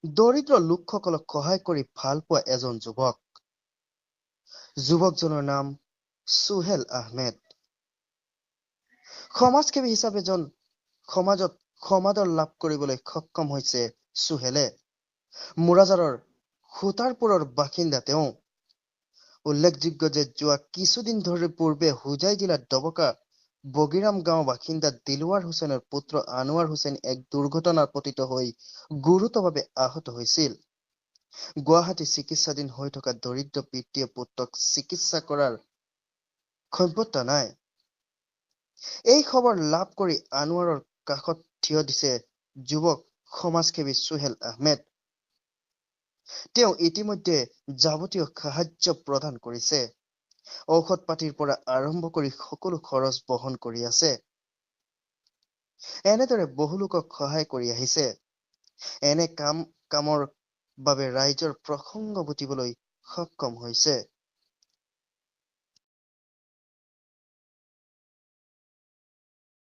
দৰিদ্ৰ লোকসকলক সহায় কৰি ভাল পোৱা এজন যুৱক। যুৱকজনৰ নাম সুহেল আহমেদ। সমাজসেৱী হিচাপে জন সমাজত সমাদৰ লাভ কৰিবলৈ সক্ষম হৈছে সুহেলে। মোৰাঝাৰৰ সুতাৰপুৰৰ বাসিন্দা তেওঁ। উল্লেখযোগ্য যে যোৱা কিছুদিন ধৰি পূৰ্বে হোজাই জিলাৰ ডবকা বগীৰাম গাঁও বাসিন্দা দিলৱাৰ হুছেইনৰ পুত্ৰ আনোৱাৰ হুছেইন এক দুৰ্ঘটনাৰ পতিত হৈ গুৰুতৰভাৱে আহত হৈছিল। গুৱাহাটী চিকিৎসাধীন হৈ থকা দৰিদ্ৰ পিতৃয়ে পুত্ৰক চিকিৎসা কৰাৰ ক্ষমতা নাই। এই খবৰ লাভ কৰি আনোৱাৰৰ কাষত থিয় দিছে যুৱক সমাজসেৱী সুহেল আহমেদ। তেওঁ ইতিমধ্যে যাৱতীয় সাহায্য প্ৰদান কৰিছে। ঔষধ পাতিৰ পৰা আৰম্ভ কৰি সকলো খৰচ বহন কৰি আছে। এনেদৰে বহু লোকক সহায় কৰি আহিছে। এনে কামৰ বাবে ৰাইজৰ প্ৰসংগ বুজিবলৈ সক্ষম হৈছে।